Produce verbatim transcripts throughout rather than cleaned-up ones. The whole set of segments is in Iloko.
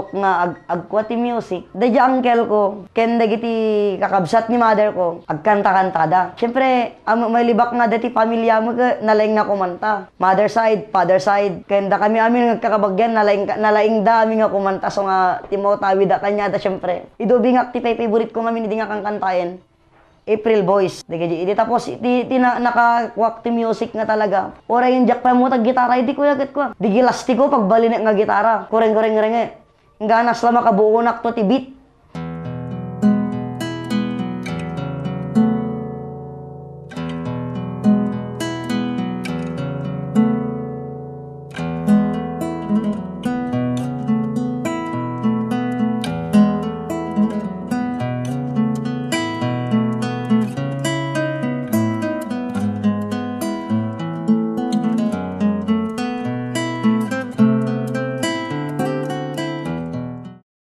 nga ag-, agkua ti music. Daydi uncle ko, ken dagiti kakabsat ni mother ko, agkanta-kantada. Siyempre, am-, mailibak nga daydi pamiliam ket nalaing nga kumanta. Mother side, father side, ken dakami amin nga agkakabagyan, nalaing, nalaingda amin nga kumanta. So nga, ti mautawid a kaniada, siyempre. Idi ubingak ti favoritko ngamin idi nga kankantaen. April Boys. Dagiti idi tapos iti, iti na, nakakuak ti music nga talaga. Uray diak pay ammo ti aggitara idi kuya ket kua. Dagiti lastiko pagbalinek nga gitara. Kureng-kureng-renge. Ingganas la makabuonakto ti beat.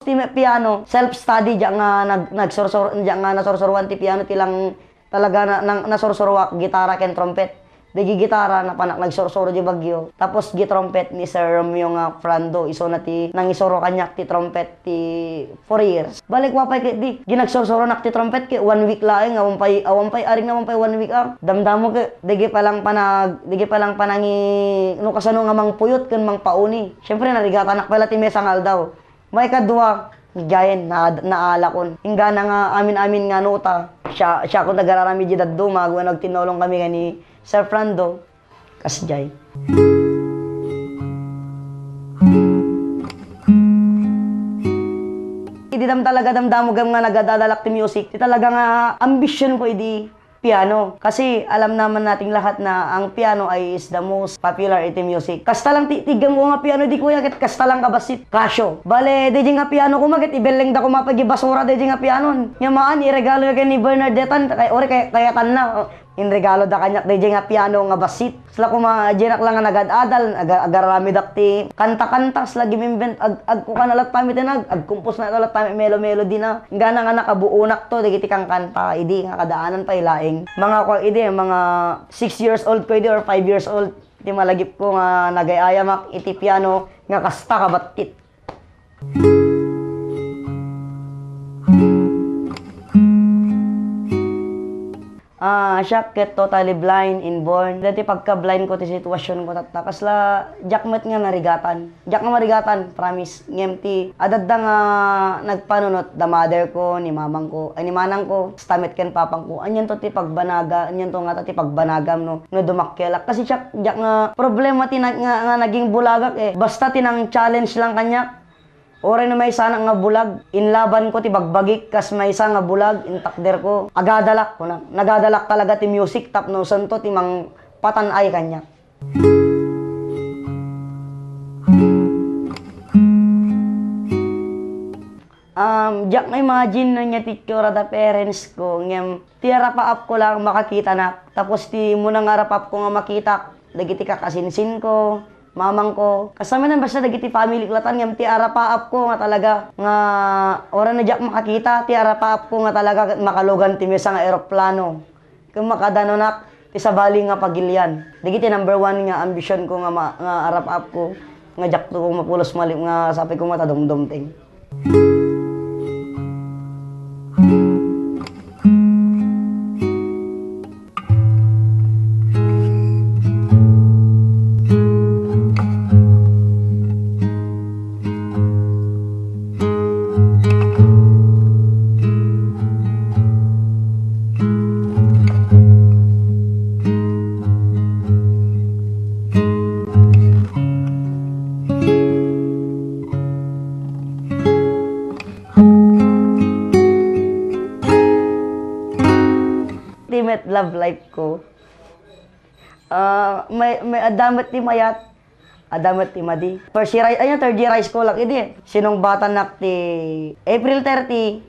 Ti me-, piano, self-study, diak nga nag-, nagsursur-, diak nga nasursuruan ti piano, ti lang talaga na, nang, nasursuruak, gitara ken trumpet. Dagiti gitara, napanak nagsursuro di Baguio. Tapos, gi trumpet ni Sir Romeo nga Frando, isuna ti nangisuro kaniak ti trumpet ti four years. Bale kua pay ket di, ginagsursuronak ti trumpet ket one week laeng, awan pay, awan pay, aring na awan pay one week, ah. Damdamo ket, dagiti pay lang panag-, dagiti pay lang panangi-, no kasano nga mangpuyot ken mangpauni. Siyempre, narigatanak pay la ti maysa nga aldaw. Maikadua, idiayen, na-, naalakon. Inggana nga amin-amin nga nota, siak, siakon ti agar-aramid iti dadduma, wenno agtinnulong kami ken ni Sir Frando. Kasdiay. Idi dam-, talaga damdamagem nga nagad-adalak ti music, ti talaga nga ambitionko idi piano. Kasi alam naman nating lahat na ang piano ay is the most popular iti music. Kasta lang ti-, ti iggamko nga piano di kuya, ket kasta lang kabassit. Casio. Bale, daydi nga piano koma, ket ibellengda koma pay iti basura daydi nga piano. Nia maan, iregalo ken ni Bernadette, kay, ori kay, kayatanna. O, inregaloda kaniak daydi nga piano nga bassit. Kasla koma, diak lang nga nagad-adal, aga-, agar-aramidak ti kanta-kanta, kasla gim-invent, ag-, agkukana latta met ti nag-, agkumpos na latta met melo-melody na. Inggana nga nakabuonakto dagiti kankanta idi nga kadaanan pay laeng. Mga kua idi, mga six years old ko idi or five years old, ti malagipko nga nagay-ayamak iti piano nga kasta kabattit. Ah, siak ket totally blind, inborn. Daydi pagka-blindko ti situasionko tatta, kasla diak met nga narigatan. Diak nga marigatan, promise. Ngem ti adda nga nagpanunot, da motherko, ni mamangko, ay, ni manangko, kasta met ken papangko. Anianto ti pagbanaga-, anianto ngata ti pagbanagam no, no dumakkelak. Kasi siak, diak nga problema ti na-, nga, nga naging bulagak, eh. Basta ti nang-challenge lang kaniak. Uray no maysanak nga bulag, inlabanko ti bagbagik kas maysa nga bulag, intakderko. Agadalak, kunak. Nagadalak talaga ti music tapno isunto ti mangpatan-ay kaniak. Um, diak ma-imagine no ania ti itsura da parents ko, ngem ti arapaapko lang makakitanak. Tapos ti umuna nga arapaapko nga makitak, dagiti kakasinsinko, mamangko. Kasamanan basta dagiti family ko latan, ngem ti arapaapko nga talaga nga uray no diak makakita, ti arapaapko nga talaga ket makalugan ti maysa nga eroplano. Ken makadanunak ti sabali nga pagilian. Dagiti number one nga ambitionko nga ma-, nga arapaapko nga diakto ko mapulos malip nga sapay ko nga ta dumdumteng. Ti met love life ko. Ah, may, may adda met ti mayat, adda met ti madi. First year, ay, ay, third year high school ak idi. Sinungbatanak ti April thirty,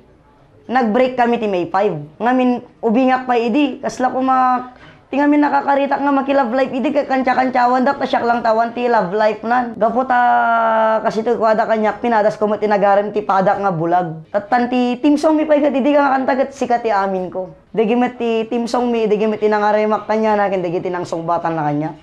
nag-break kami ti May five. Ngamin, ubingak pay idi. Kasla koma, ti ngamin nakakaritak nga maki-love life idi, kay kantsa-kantsawandak, ta siak lang ti awan ti love life nan. Gapu ta, kasi to, kuada kaniak, pinadasko met ti nagarem ti padak nga bulag. Tattan ti theme song mi pay ket idi nga kanta ket sika ti aminko. Dagiti met ti theme song mi, dagiti met ti nangaremak kaniana, ken dagiti nangsungbatanna kaniak.